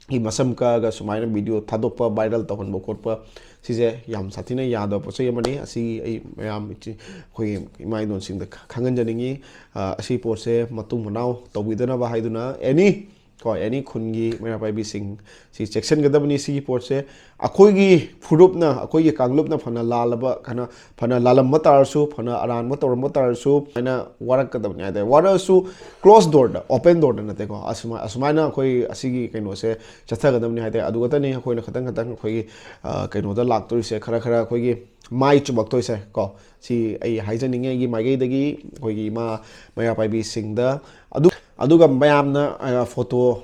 ꯒꯤ ꯃꯁꯝ ꯀꯛꯑꯒ ꯁꯨꯃꯥꯏꯅ ꯚꯤꯗꯤꯑꯣ ꯊꯥꯗꯣꯛꯄ, ꯚꯥꯏꯔꯦꯜ ꯇꯧꯍꯟꯕ ꯈꯣꯠꯄ, ꯁꯤꯁꯦ ꯌꯥꯝ ꯁꯥꯊꯤꯅ ꯌꯥꯗꯕ ꯄꯣꯠ ꯆꯩ ꯑꯃꯅꯤ꯫ ꯑꯁꯤꯒꯤ ꯑꯩ ꯃꯌꯥꯝ ꯏꯆꯤ-, ꯑꯩꯈꯣꯏꯒꯤ ꯏꯃꯥ ꯏꯗꯣꯟꯁꯤꯡꯗ ꯈ-, ꯈꯪꯍꯟꯖꯅꯤꯡꯉꯤ꯫ ꯑ, ꯑꯁꯤ ꯄꯣꯠꯁꯦ ꯃꯇꯨꯡ ꯃꯅꯥꯎ ꯇꯧꯕꯤꯗꯅꯕ ꯍꯥꯏꯗꯨꯅ, ꯑꯦꯅꯤ, ꯀꯣ, ꯑꯦꯅꯤ ꯈꯨꯟꯒꯤ ꯃꯩꯔꯥ ꯄꯥꯏꯕꯤꯁꯤꯡ ꯁꯤ ꯆꯦꯛꯁꯤꯟꯒꯗꯕꯅꯤ꯫ ꯁꯤꯒꯤ ꯄꯣꯠꯁꯦ ꯑꯩꯈꯣꯏꯒꯤ ꯐꯨꯔꯨꯞꯅ, ꯑꯩꯈꯣꯏꯒꯤ ꯀꯥꯡꯂꯨꯞꯅ ꯐꯅ ꯂꯥꯜꯂꯕ, ꯀꯩꯅꯣ, ꯐꯅ ꯂꯥꯜꯂꯝꯕ ꯇꯥꯔꯁꯨ, ꯐꯅ ꯑꯔꯥꯟꯕ ꯇꯧꯔꯝꯕ ꯇꯥꯔꯁꯨ, ꯍꯥꯏꯅ ꯋꯥꯔꯛꯀꯗꯕꯅꯤ ꯍꯥꯏꯇꯥꯔꯦ꯫ ꯋꯥꯔꯛꯑꯁꯨ closed doorꯗ, open doorꯗ ꯅꯠꯇꯦꯀꯣ꯫ ꯑꯁꯨꯃꯥꯏ-, ꯑꯁꯨꯃꯥꯏꯅ ꯑꯩꯈꯣꯏ ꯑꯁꯤꯒꯤ ꯀꯩꯅꯣꯁꯦ ꯆꯠꯊꯒꯗꯕꯅꯤ ꯍꯥꯏꯇꯥꯔꯦ꯫ ꯑꯗꯨ ꯈꯛꯇꯅꯤ ꯑꯩꯈꯣꯏꯅ ꯈꯇꯪ ꯈꯇꯪ ꯑꯩꯈꯣꯏꯒꯤ, ꯑ, ꯀꯩꯅꯣꯗ ꯂꯥꯛꯇꯣꯏꯁꯦ, ꯈꯔ ꯈꯔ ꯑꯩꯈꯣꯏꯒꯤ ꯃꯥꯏ ꯆꯨꯝꯃꯛꯇꯣꯏꯁꯦ ꯀꯣ꯫ ꯁꯤ ꯑꯩ ꯍꯥꯏꯖꯅꯤꯡꯉꯤ ꯑꯩꯒꯤ ꯃꯥꯏꯀꯩꯗꯒꯤ, ꯑꯩꯈꯣꯏꯒꯤ ꯏꯃꯥ ꯃꯩꯔꯥ ꯄꯥꯏꯕꯤꯁꯤꯡꯗ꯫ ꯑꯗꯨ, ꯑꯗꯨꯒ ꯃꯌꯥꯝꯅ, ꯑ, ꯐꯣꯇꯣ,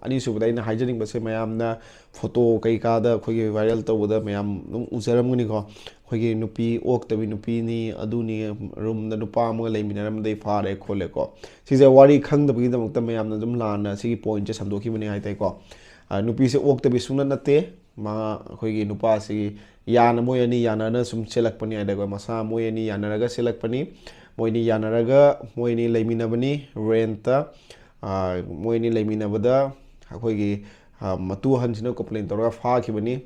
ꯑꯅꯤꯁꯨꯕꯗ ꯑꯩꯅ ꯍꯥꯏꯖꯅꯤꯡꯕꯁꯦ, ꯃꯌꯥꯝꯅ ꯐꯣꯇꯣ ꯀꯩꯀꯥꯗ ꯑꯩꯈꯣꯏꯒꯤ ꯚꯥꯏꯔꯦꯜ ꯇꯧꯕꯗ ꯃꯌꯥꯝ ꯑꯗꯨꯝ ꯎꯖꯔꯝꯒꯅꯤꯀꯣ꯫ ꯑꯩꯈꯣꯏꯒꯤ ꯅꯨꯄꯤ ꯑꯣꯛꯇꯕꯤ ꯅꯨꯄꯤꯅꯤ, ꯑꯗꯨꯅꯤ, ꯔꯨꯝꯗ ꯅꯨꯄꯥ ꯑꯃꯒ ꯂꯩꯃꯤꯟꯅꯔꯝꯕꯗꯩ ꯐꯥꯔꯦ ꯈꯣꯠꯂꯦꯀꯣ꯫ ꯁꯤꯁꯦ ꯋꯥꯔꯤ ꯈꯪꯗꯕꯒꯤꯗꯃꯛꯇ ꯃꯌꯥꯝꯅ ꯑꯗꯨꯝ ꯂꯥꯟꯅ ꯁꯤꯒꯤ ꯄꯣꯏꯟꯠꯁꯦ ꯁꯟꯗꯣꯛꯈꯤꯕꯅꯤ ꯍꯥꯏꯇꯥꯔꯦꯀꯣ꯫ ꯑ, ꯅꯨꯄꯤꯁꯦ ꯑꯣꯛꯇꯕꯤ ꯁꯨꯡꯅꯠ ꯅꯠꯇꯦ꯫ ꯃꯥ, ꯑꯩꯈꯣꯏꯒꯤ ꯅꯨꯄꯥꯁꯤꯒꯤ ꯌꯥꯅ-, ꯃꯣꯏ ꯑꯅꯤ ꯌꯥꯅꯅ ꯁꯨꯝ ꯆꯦꯜꯂꯛꯄꯅꯤ ꯍꯥꯏꯇꯥꯔꯦꯀꯣ꯫ ꯃꯁꯥ ꯃꯣꯏ ꯑꯅꯤ ꯌꯥꯅꯔꯒ ꯆꯦꯜꯂꯛꯄꯅꯤ꯫ ꯃꯣꯏ ꯑꯅꯤ ꯌꯥꯅꯔꯒ, ꯃꯣꯏ ꯑꯅꯤ ꯂꯩꯃꯤꯟꯅꯕꯅꯤ ꯔꯦꯟꯠꯇ꯫ ꯑ, ꯃꯣꯏ ꯑꯅꯤ ꯂꯩꯃꯤꯟꯅꯕꯗ ꯑꯩꯈꯣꯏꯒꯤ, ꯑ, ꯃꯇꯨ ꯑꯍꯟꯁꯤꯅ ꯀꯣꯝꯄ꯭ꯂꯦꯟ ꯇꯧꯔꯒ ꯐꯥꯈꯤꯕꯅꯤ꯫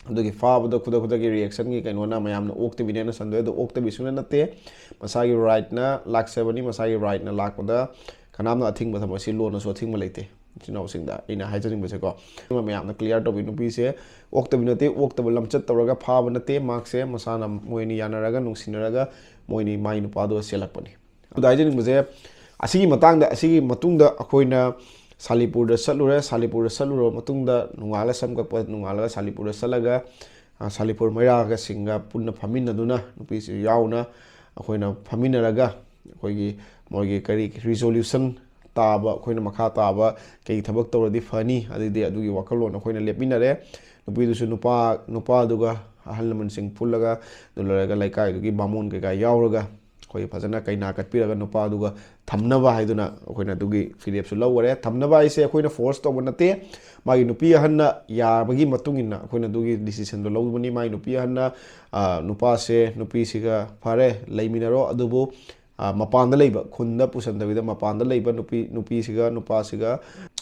ꯑꯗꯨꯒꯤ ꯐꯥꯕꯗ ꯈꯨꯗꯛ ꯈꯨꯗꯛꯀꯤ ꯔꯤꯌꯦꯛꯁꯟꯒꯤ ꯀꯩꯅꯣꯅ ꯃꯌꯥꯝꯅ ꯑꯣꯛꯇꯕꯤꯅꯦꯅ ꯁꯟꯗꯣꯛꯑꯦ꯫ ꯑꯗꯣ ꯑꯣꯛꯇꯕꯤ ꯁꯨꯡꯅꯠ ꯅꯠꯇꯦ꯫ ꯃꯁꯥꯒꯤ ꯔꯥꯏꯠꯅ ꯂꯥꯛꯆꯕꯅꯤ꯫ ꯃꯁꯥꯒꯤ ꯔꯥꯏꯠꯅ ꯂꯥꯛꯄꯗ ꯀꯅꯥꯝꯅ ꯑꯊꯤꯡꯕ ꯊꯝꯕ, ꯁꯤ ꯂꯣꯟꯅꯁꯨ ꯑꯊꯤꯡꯕ ꯂꯩꯇꯦ꯫ ꯏꯆꯤꯟ ꯏꯅꯥꯎꯁꯤꯡꯗ ꯑꯩꯅ ꯍꯥꯏꯖꯅꯤꯡꯕꯁꯦꯀꯣ, ꯃꯌꯥꯝꯅ ꯀ꯭ꯂꯤꯌꯥꯔ ꯇꯧꯕꯤ꯫ ꯅꯨꯄꯤꯁꯦ ꯑꯣꯛꯇꯕꯤ ꯅꯠꯇꯦ, ꯑꯣꯛꯇꯕ ꯂꯝꯆꯠ ꯇꯧꯔꯒ ꯐꯥꯕ ꯅꯠꯇꯦ꯫ ꯃꯍꯥꯛꯁꯦ ꯃꯁꯥꯅ, ꯃꯣꯏ ꯑꯅꯤ ꯌꯥꯅꯔꯒ, ꯅꯨꯡꯁꯤꯅꯔꯒ, ꯃꯣꯏ ꯑꯅꯤ ꯃꯥꯏ ꯅꯨꯄꯥꯗꯨꯒ ꯆꯦꯜꯂꯛꯄꯅꯤ꯫ ꯑꯗꯨꯗ ꯍꯥꯏꯖꯅꯤꯡꯕꯁꯦ, ꯑꯁꯤꯒꯤ ꯃꯇꯥꯡꯗ, ꯑꯁꯤꯒꯤ ꯃꯇꯨꯡꯗ ꯑꯩꯈꯣꯏꯅ ꯁꯥꯂꯤꯄꯨꯔꯗ ꯆꯠꯂꯨꯔꯦ꯫ ꯁꯥꯂꯤꯄꯨꯔꯗ ꯆꯠꯂꯨꯔꯕ ꯃꯇꯨꯡꯗ ꯅꯣꯡꯉꯥꯜꯂ ꯁꯝ ꯀꯛꯄ, ꯅꯣꯡꯉꯥꯜꯂꯒ ꯁꯥꯂꯤꯄꯨꯔꯗ ꯆꯠꯂꯒ, ꯑ, ꯁꯥꯂꯤꯄꯨꯔ ꯃꯩꯔꯥꯒꯁꯤꯡꯒ ꯄꯨꯟꯅ ꯐꯝꯃꯤꯟꯅꯗꯨꯅ, ꯅꯨꯄꯤꯁꯨ ꯌꯥꯎꯅ ꯑꯩꯈꯣꯏꯅ ꯐꯝꯃꯤꯟꯅꯔꯒ, ꯑꯩꯈꯣꯏꯒꯤ ꯃꯣꯏꯒꯤ ꯀꯔꯤ ꯔꯤꯖꯣꯂꯨꯁꯟ ꯇꯥꯕ, ꯑꯩꯈꯣꯏꯅ ꯃꯈꯥ ꯇꯥꯕ ꯀꯩ ꯊꯕꯛ ꯇꯧꯔꯗꯤ ꯐꯅꯤ, ꯑꯗꯨꯗꯤ ꯑꯗꯨꯒꯤ ꯋꯥꯈꯜꯂꯣꯟ ꯑꯩꯈꯣꯏꯅ ꯂꯦꯞꯃꯤꯟꯅꯔꯦ꯫ ꯅꯨꯄꯤꯗꯨꯁꯨ ꯅꯨꯄꯥ, ꯅꯨꯄꯥꯗꯨꯒ ꯑꯍꯜ ꯂꯃꯟꯁꯤꯡ ꯄꯨꯜꯂꯒ, ꯑꯗꯨ ꯂꯣꯏꯔꯒ ꯂꯩꯀꯥꯏꯗꯨꯒꯤ ꯕꯥꯃꯣꯟ ꯀꯩꯀꯥ ꯌꯥꯎꯔꯒ, ꯑꯩꯈꯣꯏ ꯐꯖꯅ ꯀꯩꯅꯥ ꯀꯠꯄꯤꯔꯒ ꯅꯨꯄꯥꯗꯨꯒ ꯊꯝꯅꯕ ꯍꯥꯏꯗꯨꯅ ꯑꯩꯈꯣꯏꯅ ꯑꯗꯨꯒꯤ ꯐꯤꯔꯦꯞꯁꯨ ꯂꯧꯈꯔꯦ꯫ ꯊꯝꯅꯕ ꯍꯥꯏꯁꯦ ꯑꯩꯈꯣꯏꯅ ꯐꯣꯔꯁ ꯇꯧꯕ ꯅꯠꯇꯦ꯫ ꯃꯥꯒꯤ ꯅꯨꯄꯤ ꯑꯍꯟꯅ ꯌꯥꯕꯒꯤ ꯃꯇꯨꯡ ꯏꯟꯅ ꯑꯩꯈꯣꯏꯅ ꯑꯗꯨꯒꯤ ꯗꯤꯁꯤꯖꯟꯗꯣ ꯂꯧꯕꯅꯤ꯫ ꯃꯥꯒꯤ ꯅꯨꯄꯤ ꯑꯍꯟꯅ, ꯑ, ꯅꯨꯄꯥꯁꯦ, ꯅꯨꯄꯤꯁꯤꯒ ꯐꯔꯦ, ꯂꯩꯃꯤꯟꯅꯔꯣ, ꯑꯗꯨꯕꯨ ꯑ, ꯃꯄꯥꯟꯗ ꯂꯩꯕ, ꯈꯨꯟꯗ ꯄꯨꯁꯟꯗꯕꯤꯗ ꯃꯄꯥꯟꯗ ꯂꯩꯕ ꯅꯨꯄꯤ, ꯅꯨꯄꯤꯁꯤꯒ ꯅꯨꯄꯥꯁꯤꯒ,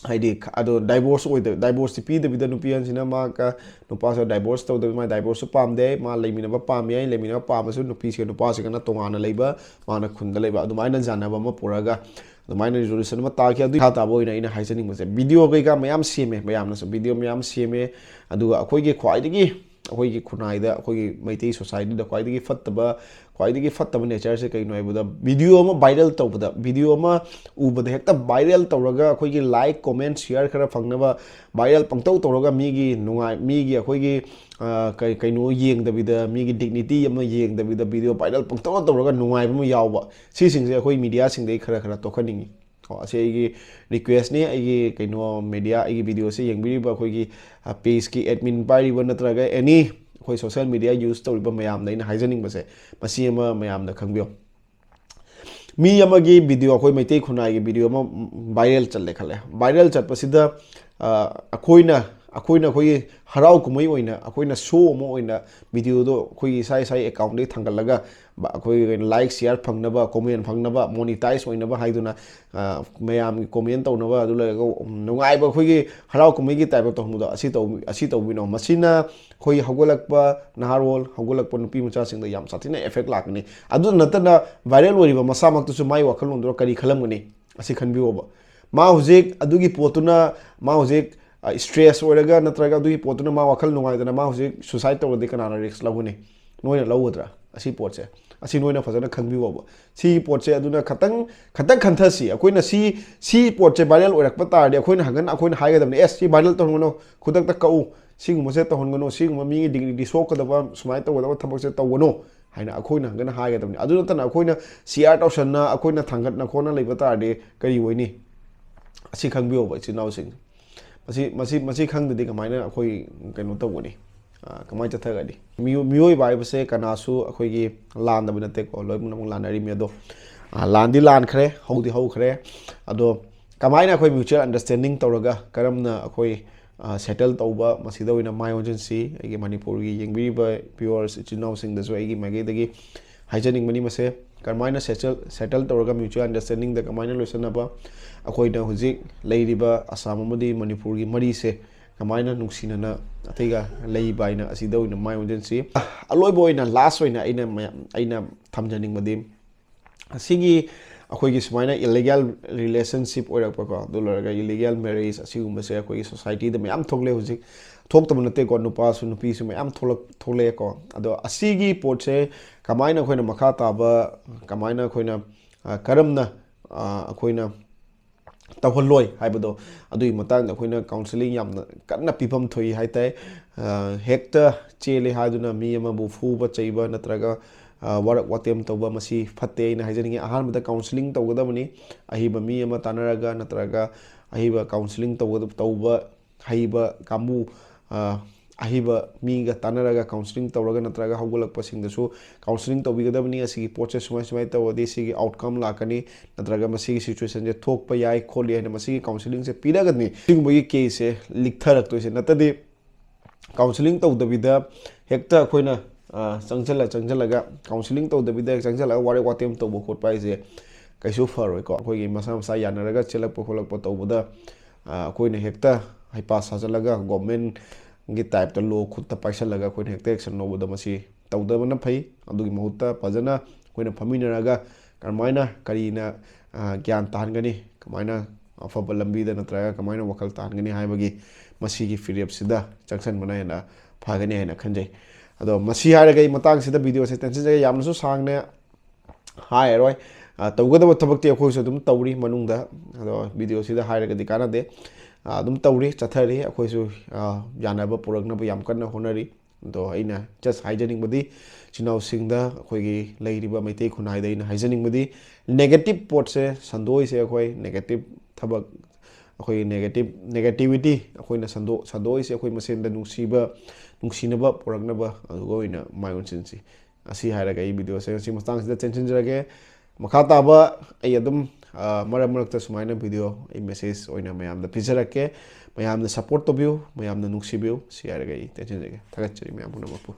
ꯍꯥꯏꯗꯤ, ꯑꯗꯣ divorce ꯑꯣꯏꯗꯕ, divorceꯇꯤ ꯄꯤꯗꯕꯤꯗ ꯅꯨꯄꯤ ꯑꯍꯟꯁꯤꯅ ꯃꯥꯒ ꯅꯨꯄꯥꯁꯤꯒ divorce ꯇꯧꯗꯕꯤ, ꯃꯥ divorceꯁꯨ ꯄꯥꯝꯗꯦ, ꯃꯥ ꯂꯩꯃꯤꯟꯅꯕ ꯄꯥꯝꯃꯤ ꯍꯥꯏ, ꯂꯩꯃꯤꯟꯅꯕ ꯄꯥꯝꯃꯁꯨ ꯅꯨꯄꯤꯁꯤꯒ ꯅꯨꯄꯥꯁꯤꯒꯅ ꯇꯣꯉꯥꯟꯅ ꯂꯩꯕ, ꯃꯥꯅ ꯈꯨꯟꯗ ꯂꯩꯕ, ꯑꯗꯨꯃꯥꯏꯅ ꯌꯥꯅꯕ ꯑꯃ ꯄꯨꯔꯒ ꯑꯗꯨꯃꯥꯏꯅ resolution ꯑꯃ ꯇꯥꯈꯤ꯫ ꯑꯗꯨꯒꯤ ꯃꯈꯥ ꯇꯥꯕ ꯑꯣꯏꯅ ꯑꯩꯅ ꯍꯥꯏꯖꯅꯤꯡꯕꯁꯦ, video ꯀꯩꯀꯥ ꯃꯌꯥꯝ ꯁꯦꯝꯃꯦ, ꯃꯌꯥꯝꯅꯁꯨ video ꯃꯌꯥꯝ ꯁꯦꯝꯃꯦ, ꯑꯗꯨꯒ ꯑꯩꯈꯣꯏꯒꯤ ꯈ꯭ꯋꯥꯏꯗꯒꯤ, ꯑꯩꯈꯣꯏꯒꯤ ꯈꯨꯟꯅꯥꯏꯗ, ꯑꯩꯈꯣꯏꯒꯤ ꯃꯩꯇꯩ societyꯗ ꯈ꯭ꯋꯥꯏꯗꯒꯤ ꯐꯠꯇꯕ, ꯈ꯭ꯋꯥꯏꯗꯒꯤ ꯐꯠꯇꯕ natureꯁꯦ ꯀꯩꯅꯣ ꯍꯥꯏꯕꯗ, video ꯑꯃ viral ꯇꯧꯕꯗ, video ꯑꯃ ꯎꯕꯗ ꯍꯦꯛꯇ viral ꯇꯧꯔꯒ ꯑꯩꯈꯣꯏꯒꯤ like, comment, share ꯈꯔ ꯐꯪꯅꯕ viral ꯄꯪꯇꯧ ꯇꯧꯔꯒ ꯃꯤꯒꯤ ꯅꯨꯡꯉꯥꯏ-, ꯃꯤꯒꯤ ꯑꯩꯈꯣꯏꯒꯤ, ꯑ, ꯀꯩ-, ꯀꯩꯅꯣ ꯌꯦꯡꯗꯕꯤꯗ, ꯃꯤꯒꯤ dignity ꯑꯃ ꯌꯦꯡꯗꯕꯤꯗ video viral ꯄꯪꯇꯧ ꯇꯧꯔꯒ ꯅꯨꯡꯉꯥꯏꯕ ꯑꯃ ꯌꯥꯎꯕ, ꯁꯤꯁꯤꯡꯁꯦ ꯑꯩꯈꯣꯏ mediaꯁꯤꯡꯗꯒꯤ ꯈꯔ ꯈꯔ ꯇꯣꯛꯍꯟꯅꯤꯡꯉꯤ꯫ ꯀꯣ, ꯑꯁꯤ ꯑꯩꯒꯤ requestꯅꯤ, ꯑꯩꯒꯤ ꯀꯩꯅꯣ media, ꯑꯩꯒꯤ videoꯁꯦ ꯌꯦꯡꯕꯤꯔꯤꯕ ꯑꯩꯈꯣꯏꯒꯤ, ꯑ, pageꯀꯤ admin ꯄꯥꯏꯔꯤꯕ ꯅꯠꯇ꯭ꯔꯒ any ꯑꯩꯈꯣꯏ social media use ꯇꯧꯔꯤꯕ ꯃꯌꯥꯝꯗ ꯑꯩꯅ ꯍꯥꯏꯖꯅꯤꯡꯕꯁꯦ, ꯃꯁꯤ ꯑꯃ ꯃꯌꯥꯝꯅ ꯈꯪꯕꯤꯌꯨ꯫ ꯃꯤ ꯑꯃꯒꯤ video, ꯑꯩꯈꯣꯏ ꯃꯩꯇꯩ ꯈꯨꯟꯅꯥꯏꯒꯤ video ꯑꯃ viral ꯆꯠꯂꯦ ꯈꯜꯂꯦ꯫ Viral ꯆꯠꯄꯁꯤꯗ, ꯑ, ꯑꯩꯈꯣꯏꯅ, ꯑꯩꯈꯣꯏꯅ ꯑꯩꯈꯣꯏꯒꯤ ꯍꯔꯥꯎ ꯀꯨꯝꯍꯩ ꯑꯣꯏꯅ, ꯑꯩꯈꯣꯏꯅ show ꯑꯃ ꯑꯣꯏꯅ videoꯗꯣ ꯑꯩꯈꯣꯏꯒꯤ ꯏꯁꯥ ꯏꯁꯥꯒꯤ accountꯇꯒꯤ ꯊꯥꯡꯒꯠꯂꯒ ꯕ-, ꯑꯩꯈꯣꯏꯒꯤ like, share ꯐꯪꯅꯕ, comment ꯐꯪꯅꯕ, monetize ꯑꯣꯏꯅꯕ ꯍꯥꯏꯗꯨꯅ, ꯑ, ꯃꯌꯥꯝꯒꯤ comment ꯇꯧꯅꯕ, ꯑꯗꯨ ꯂꯩꯔꯒ, ꯎꯝ, ꯅꯨꯡꯉꯥꯏꯕ ꯑꯩꯈꯣꯏꯒꯤ ꯍꯔꯥꯎ ꯀꯨꯝꯍꯩꯒꯤ typeꯇ ꯇꯧꯍꯟꯕꯗꯣ, ꯑꯁꯤ ꯇꯧ-, ꯑꯁꯤ ꯇꯧꯕꯤꯅꯣ꯫ ꯃꯁꯤꯅ ꯑꯩꯈꯣꯏ ꯍꯧꯒꯠꯂꯛꯄ ꯅꯍꯥꯔꯣꯜ, ꯍꯧꯒꯠꯂꯛꯄ ꯅꯨꯄꯤ ꯃꯆꯥꯁꯤꯡꯗ ꯌꯥꯝ ꯁꯥꯊꯤꯅ effect ꯂꯥꯛꯀꯅꯤ꯫ ꯑꯗꯨ ꯅꯠꯇꯅ viral ꯑꯣꯏꯔꯤꯕ ꯃꯁꯥꯃꯛꯇꯨꯁꯨ ꯃꯥꯏ ꯋꯥꯈꯜꯂꯣꯟꯗꯨꯗ ꯀꯔꯤ ꯈꯜꯂꯝꯒꯅꯤ? ꯑꯁꯤ ꯈꯟꯕꯤꯌꯣꯕ꯫ ꯃꯥ ꯍꯧꯖꯤꯛ ꯑꯗꯨꯒꯤ ꯄꯣꯠꯇꯨꯅ, ꯃꯥ ꯍꯧꯖꯤꯛ, ꯑ, stress ꯑꯣꯏꯔꯒ ꯅꯠꯇ꯭ꯔꯒ ꯑꯗꯨꯒꯤ ꯄꯣꯠꯇꯨꯅ ꯃꯥ ꯋꯥꯈꯜ ꯅꯨꯡꯉꯥꯏꯗꯅ ꯃꯥ ꯍꯧꯖꯤꯛ suicide ꯇꯧꯔꯗꯤ ꯀꯅꯥꯅ risk ꯂꯧꯒꯅꯤ? ꯅꯣꯏꯅ ꯂꯧꯒꯗ꯭ꯔꯥ? ꯑꯁꯤ ꯄꯣꯠꯁꯦ, ꯑꯁꯤ ꯅꯣꯏꯅ ꯐꯖꯅ ꯈꯟꯕꯤꯌꯣꯕ꯫ ꯁꯤꯒꯤ ꯄꯣꯠꯁꯦ ꯑꯗꯨꯅ ꯈꯇꯪ, ꯈꯇꯪ ꯈꯟꯊꯁꯤ꯫ ꯑꯩꯈꯣꯏꯅ ꯁꯤ, ꯁꯤ ꯄꯣꯠꯁꯦ viral ꯑꯣꯏꯔꯛꯄ ꯇꯥꯔꯗꯤ ꯑꯩꯈꯣꯏꯅ ꯍꯪꯒꯟ-, ꯑꯩꯈꯣꯏꯅ ꯍꯥꯏꯒꯗꯕꯅꯤ, "ꯑꯦꯁ, ꯁꯤ viral ꯇꯧꯍꯟꯒꯅꯨ, ꯈꯨꯗꯛꯇ ꯀꯛꯎ, ꯁꯤꯒꯨꯝꯕꯁꯦ ꯇꯧꯍꯟꯒꯅꯨ, ꯁꯤꯒꯨꯝꯕ ꯃꯤꯒꯤ dignity ꯁꯣꯛꯀꯗꯕ, ꯁꯨꯃꯥꯏꯅ ꯇꯧꯒꯗꯕ ꯊꯕꯛꯁꯦ ꯇꯧꯒꯅꯨ" ꯍꯥꯏꯅ ꯑꯩꯈꯣꯏꯅ ꯍꯪꯒꯟ ꯍꯥꯏꯒꯗꯕꯅꯤ꯫ ꯑꯗꯨ ꯅꯠꯇꯅ ꯑꯩꯈꯣꯏꯅ share ꯇꯧꯁꯟꯅ, ꯑꯩꯈꯣꯏꯅ ꯊꯥꯡꯒꯠꯅ ꯈꯣꯠꯅ ꯂꯩꯕ ꯇꯥꯔꯗꯤ ꯀꯔꯤ ꯑꯣꯏꯅꯤ? ꯑꯁꯤ ꯈꯪꯕꯤꯌꯣꯕ, ꯏꯆꯤꯟ ꯏꯅꯥꯎꯁꯤꯡ꯫ ꯃꯁꯤ, ꯃꯁꯤ, ꯃꯁꯤ ꯈꯪꯗꯗꯤ ꯀꯃꯥꯏꯅ ꯑꯩꯈꯣꯏ ꯀꯩꯅꯣ ꯇꯧꯒꯅꯤ? ꯑ, ꯀꯃꯥꯏꯅ ꯆꯠꯊꯒꯅꯤ? ꯃꯤꯑꯣ-, ꯃꯤꯑꯣꯏꯕ ꯍꯥꯏꯕꯁꯦ ꯀꯅꯥꯁꯨ ꯑꯩꯈꯣꯏꯒꯤ ꯂꯥꯟꯗꯕ ꯅꯠꯇꯦꯀꯣ, ꯂꯣꯏꯅꯃꯛ ꯂꯥꯟꯅꯔꯤꯃꯤ꯫ ꯑꯗꯣ, ꯑ, ꯂꯥꯟꯗꯤ ꯂꯥꯟꯈ꯭ꯔꯦ, ꯍꯧꯗꯤ ꯍꯧꯈ꯭ꯔꯦ꯫ ꯑꯗꯣ ꯀꯃꯥꯏꯅ ꯑꯩꯈꯣꯏ mutual understanding ꯇꯧꯔꯒ ꯀꯔꯝꯅ ꯑꯩꯈꯣꯏ, ꯑ, settle ꯇꯧꯕ, ꯃꯁꯤꯗ ꯑꯣꯏꯅ ꯃꯥꯏ ꯑꯣꯟꯁꯤꯟꯁꯤ꯫ ꯑꯩꯒꯤ ꯃꯅꯤꯄꯨꯔꯒꯤ ꯌꯦꯡꯕꯤꯔꯤꯕ viewers ꯏꯆꯤꯟ ꯏꯅꯥꯎꯁꯤꯡꯗꯁꯨ ꯑꯩꯒꯤ ꯃꯥꯏꯀꯩꯗꯒꯤ ꯍꯥꯏꯖꯅꯤꯡꯕꯅꯤ ꯃꯁꯦ꯫ ꯀꯃꯥꯏꯅ ꯁꯦꯇꯜ ꯁꯦꯇꯜ ꯇꯧꯔꯒ ꯃ꯭ꯌꯨꯆꯨꯋꯦꯜ ꯑꯟꯗꯔꯁ꯭ꯇꯦꯟꯗꯤꯡꯗ ꯀꯃꯥꯏꯅ ꯂꯣꯏꯁꯤꯟꯅꯕ, ꯑꯩꯈꯣꯏꯅ ꯍꯧꯖꯤꯛ ꯂꯩꯔꯤꯕ ꯑꯁꯥꯝ ꯑꯃꯗꯤ ꯃꯅꯤꯄꯨꯔꯒꯤ ꯃꯔꯤꯁꯦ ꯀꯃꯥꯏꯅ ꯅꯨꯡꯁꯤꯅꯅ ꯑꯇꯩꯒ ꯂꯩꯕ ꯍꯥꯏꯅ ꯑꯁꯤꯗ ꯑꯣꯏꯅ ꯃꯥꯏ ꯑꯣꯟꯁꯤꯟꯁꯤ꯫ ꯑꯂꯣꯏꯕ ꯑꯣꯏꯅ, ꯂꯥꯁ ꯑꯣꯏꯅ ꯑꯩꯅ ꯃꯌꯥꯝ, ꯑꯩꯅ ꯊꯝꯖꯅꯤꯡꯕꯗꯤ, ꯑꯁꯤꯒꯤ ꯑꯩꯈꯣꯏꯒꯤ ꯁꯨꯃꯥꯏꯅ ꯏꯂꯤꯒꯦꯜ ꯔꯤꯂꯦꯁꯟꯁꯤꯞ ꯑꯣꯏꯔꯛꯄꯀꯣ, ꯑꯗꯨ ꯂꯣꯏꯔꯒ ꯏꯂꯤꯒꯦꯜ ꯃꯦꯔꯦꯖ, ꯑꯁꯤꯒꯨꯝꯕꯁꯦ ꯑꯩꯈꯣꯏꯒꯤ ꯁꯣꯁꯥꯏꯇꯤꯗ ꯃꯌꯥꯝ ꯊꯣꯛꯂꯛꯑꯦ ꯍꯧꯖꯤꯛ꯫ ꯊꯣꯛꯇꯕ ꯅꯠꯇꯦꯀꯣ, ꯅꯨꯄꯥꯁꯨ ꯅꯨꯄꯤꯁꯨ ꯃꯌꯥꯝ ꯊꯣꯛꯂꯛ ꯊꯣꯛꯂꯛꯑꯦꯀꯣ꯫ ꯑꯗꯣ ꯑꯁꯤꯒꯤ ꯄꯣꯠꯁꯦ ꯀꯃꯥꯏꯅ ꯑꯩꯈꯣꯏꯅ ꯃꯈꯥ ꯇꯥꯕ, ꯀꯃꯥꯏꯅ ꯑꯩꯈꯣꯏꯅ, ꯑ, ꯀꯔꯝꯅ, ꯑ, ꯑꯩꯈꯣꯏꯅ ꯇꯧꯍꯜꯂꯣꯏ ꯍꯥꯏꯕꯗꯣ, ꯑꯗꯨꯒꯤ ꯃꯇꯥꯡꯗ ꯑꯩꯈꯣꯏꯅ ꯀꯥꯎꯟꯁꯤꯂꯤꯡ ꯌꯥꯝꯅ ꯀꯟꯅ ꯄꯤꯐꯝ ꯊꯣꯛꯏ ꯍꯥꯏ ꯇꯥꯏ꯫ ꯑ, ꯍꯦꯛꯇ ꯆꯦꯜꯂꯦ ꯍꯥꯏꯗꯨꯅ ꯃꯤ ꯑꯃꯕꯨ ꯐꯨꯕ ꯆꯩꯕ ꯅꯠꯇ꯭ꯔꯒ, ꯑ, ꯋꯥꯔꯛ ꯋꯥꯇꯦꯝ ꯇꯧꯕ, ꯃꯁꯤ ꯐꯠꯇꯦ ꯍꯥꯏꯅ ꯍꯥꯏꯖꯅꯤꯡꯉꯤ꯫ ꯑꯍꯥꯟꯕꯗ ꯀꯥꯎꯟꯁꯤꯂꯤꯡ ꯇꯧꯒꯗꯕꯅꯤ꯫ ꯑꯍꯩꯕ ꯃꯤ ꯑꯃ ꯇꯥꯟꯅꯔꯒ ꯅꯠꯇ꯭ꯔꯒ ꯑꯍꯩꯕ ꯀꯥꯎꯟꯁꯤꯂꯤꯡ ꯇꯧꯒꯗ-, ꯇꯧꯕ ꯍꯩꯕ ꯀꯥꯡꯕꯨ, ꯑ, ꯑꯍꯩꯕ ꯃꯤꯒ ꯇꯥꯟꯅꯔꯒ ꯀꯥꯎꯟꯁꯤꯂꯤꯡ ꯇꯧꯔꯒ ꯅꯠꯇ꯭ꯔꯒ ꯍꯧꯒꯠꯂꯛꯄꯁꯤꯡꯗꯁꯨ ꯀꯥꯎꯟꯁꯤꯂꯤꯡ ꯇꯧꯕꯤꯒꯗꯕꯅꯤ꯫ ꯑꯁꯤꯒꯤ ꯄꯣꯠꯁꯦ ꯁꯨꯃꯥꯏ ꯁꯨꯃꯥꯏꯅ ꯇꯧꯔꯗꯤ ꯁꯤꯒꯤ ꯑꯥꯎꯠꯀꯝ ꯂꯥꯛꯀꯅꯤ, ꯅꯠꯇ꯭ꯔꯒ ꯃꯁꯤꯒꯤ ꯁꯤꯆꯨꯋꯦꯁꯟꯁꯦ ꯊꯣꯛꯄ ꯌꯥꯏ ꯈꯣꯠꯂꯤ ꯍꯥꯏꯅ ꯃꯁꯤꯒꯤ ꯀꯥꯎꯟꯁꯤꯂꯤꯡꯁꯦ ꯄꯤꯔꯒꯗꯤ ꯁꯤꯒꯨꯝꯕꯒꯤ ꯀꯦꯁꯁꯦ ꯂꯤꯛꯊꯔꯛꯇꯣꯏꯁꯦ꯫ ꯅꯠꯇꯗꯤ ꯀꯥꯎꯟꯁꯤꯂꯤꯡ ꯇꯧꯗꯕꯤꯗ ꯍꯦꯛꯇ ꯑꯩꯈꯣꯏꯅ, ꯑ, ꯆꯪꯁꯤꯜꯂ ꯆꯪꯁꯤꯜꯂꯒ, ꯀꯥꯎꯟꯁꯤꯂꯤꯡ ꯇꯧꯗꯕꯤꯗ ꯍꯦꯛ ꯆꯪꯁꯤꯜꯂꯒ ꯋꯥꯔꯦꯞ ꯋꯥꯇꯦꯝ ꯇꯧꯕ ꯈꯣꯠꯄ ꯍꯥꯏꯁꯦ ꯀꯩꯁꯨ ꯐꯔꯣꯏꯀꯣ꯫ ꯑꯩꯈꯣꯏꯒꯤ ꯃꯁꯥ ꯃꯁꯥ ꯌꯥꯅꯔꯒ ꯆꯦꯜꯂꯛꯄ ꯈꯣꯠꯂꯛꯄ ꯇꯧꯕꯗ, ꯑ, ꯑꯩꯈꯣꯏꯅ ꯍꯦꯛꯇ ꯍꯩꯄꯥ ꯁꯥꯖꯤꯜꯂꯒ ꯒꯣꯔꯃꯦꯟꯒꯤ ꯇꯥꯏꯞꯇ ꯂꯣ ꯈꯨꯠꯇ ꯄꯥꯏꯁꯤꯜꯂꯒ ꯑꯩꯈꯣꯏꯅ ꯍꯦꯛꯇ ꯑꯦꯛꯁꯟ ꯂꯧꯕꯗ ꯃꯁꯤ ꯇꯧꯗꯕꯅ ꯐꯩ꯫ ꯑꯗꯨꯒꯤ ꯃꯍꯨꯠꯇ ꯐꯖꯅ ꯑꯩꯈꯣꯏꯅ ꯐꯝꯃꯤꯟꯅꯔꯒ ꯀꯔꯝꯍꯥꯏꯅ ꯀꯔꯤꯅ, ꯑ, ꯒ꯭ꯌꯥꯟ ꯇꯥꯍꯟꯒꯅꯤ, ꯀꯃꯥꯏꯅ ꯑꯐꯕ ꯂꯝꯕꯤꯗ ꯅꯠꯇ꯭ꯔꯒ ꯀꯃꯥꯏꯅ ꯋꯥꯈꯜ ꯇꯥꯍꯟꯒꯅꯤ ꯍꯥꯏꯕꯒꯤ ꯃꯁꯤꯒꯤ ꯐꯤꯔꯦꯞꯁꯤꯗ ꯆꯪꯁꯟꯕꯅ ꯍꯦꯟꯅ ꯐꯒꯅꯤ ꯍꯥꯏꯅ ꯈꯟꯖꯩ꯫ ꯑꯗꯣ ꯃꯁꯤ ꯍꯥꯏꯔꯒ ꯑꯩ ꯃꯇꯥꯡꯁꯤꯗ ꯚꯤꯗꯤꯑꯣꯁꯦ ꯇꯦꯟꯁꯤꯟꯖꯒꯦ, ꯌꯥꯝꯅꯁꯨ ꯁꯥꯡꯅ ꯍꯥꯏꯔꯔꯣꯏ꯫ ꯑ, ꯇꯧꯒꯗꯕ ꯊꯕꯛꯇꯤ ꯑꯩꯈꯣꯏꯁꯨ ꯑꯗꯨꯝ ꯇꯧꯔꯤ ꯃꯅꯨꯡꯗ꯫ ꯑꯗꯣ ꯚꯤꯗꯤꯑꯣꯁꯤꯗ ꯍꯥꯏꯔꯒꯗꯤ ꯀꯥꯟꯅꯗꯦ꯫ ꯑ, ꯑꯗꯨꯝ ꯇꯧꯔꯤ, ꯆꯠꯊꯔꯤ꯫ ꯑꯩꯈꯣꯏꯁꯨ, ꯑ, ꯌꯥꯅꯕ ꯄꯨꯔꯛꯅꯕ ꯌꯥꯝ ꯀꯟꯅ ꯍꯣꯠꯅꯔꯤ꯫ ꯑꯗꯣ ꯑꯩꯅ just ꯍꯥꯏꯖꯅꯤꯡꯕꯗꯤ, ꯏꯆꯤꯟ ꯏꯅꯥꯎꯁꯤꯡꯗ, ꯑꯩꯈꯣꯏꯒꯤ ꯂꯩꯔꯤꯕ ꯃꯩꯇꯩ ꯈꯨꯟꯅꯥꯏꯗ ꯑꯩꯅ ꯍꯥꯏꯖꯅꯤꯡꯕꯗꯤ, ꯅꯦꯒꯦꯇꯤꯞ ꯄꯣꯠꯁꯦ ꯁꯟꯗꯣꯛꯏꯁꯦ, ꯑꯩꯈꯣꯏ ꯅꯦꯒꯦꯇꯤꯞ ꯊꯕꯛ, ꯑꯩꯈꯣꯏꯒꯤ ꯅꯦꯒꯦꯇꯤꯞ, ꯅꯦꯒꯦꯇꯤꯚꯤꯇꯤ ꯑꯩꯈꯣꯏꯅ ꯁꯟꯗꯣꯛ-, ꯁꯟꯗꯣꯛꯏꯁꯦ ꯑꯩꯈꯣꯏ ꯃꯁꯦꯟꯗ ꯅꯨꯡꯁꯤꯕ, ꯅꯨꯡꯁꯤꯅꯕ ꯄꯨꯔꯛꯅꯕ ꯑꯗꯨꯒ ꯑꯣꯏꯅ ꯃꯥꯏ ꯑꯣꯟꯁꯤꯟꯁꯤ꯫ ꯑꯁꯤ ꯍꯥꯏꯔꯒ ꯑꯩ ꯚꯤꯗꯤꯑꯣꯁꯦ ꯉꯁꯤ ꯃꯇꯥꯡꯁꯤꯗ ꯇꯦꯟꯁꯤꯟꯖꯔꯒꯦ꯫ ꯃꯈꯥ ꯇꯥꯕ ꯑꯩ ꯑꯗꯨꯝ, ꯑ, ꯃꯔꯛ ꯃꯔꯛꯇ ꯁꯨꯃꯥꯏꯅ ꯚꯤꯗꯤꯑꯣ ꯑꯩ ꯃꯦꯁꯦꯖ ꯑꯣꯏꯅ ꯃꯌꯥꯝꯗ ꯄꯤꯖꯔꯛꯀꯦ꯫ ꯃꯌꯥꯝꯅ ꯁꯞꯄꯣꯔꯠ ꯇꯧꯕꯤꯌꯨ, ꯃꯌꯥꯝꯅ ꯅꯨꯡꯁꯤꯕꯤꯌꯨ꯫ ꯁꯤ ꯍꯥꯏꯔꯒ ꯑꯩ ꯇꯦꯟꯁꯤꯟꯖꯒꯦ꯫ ꯊꯥꯒꯠꯆꯔꯤ ꯃꯌꯥꯝ ꯄꯨꯝꯅꯃꯛꯄꯨ꯫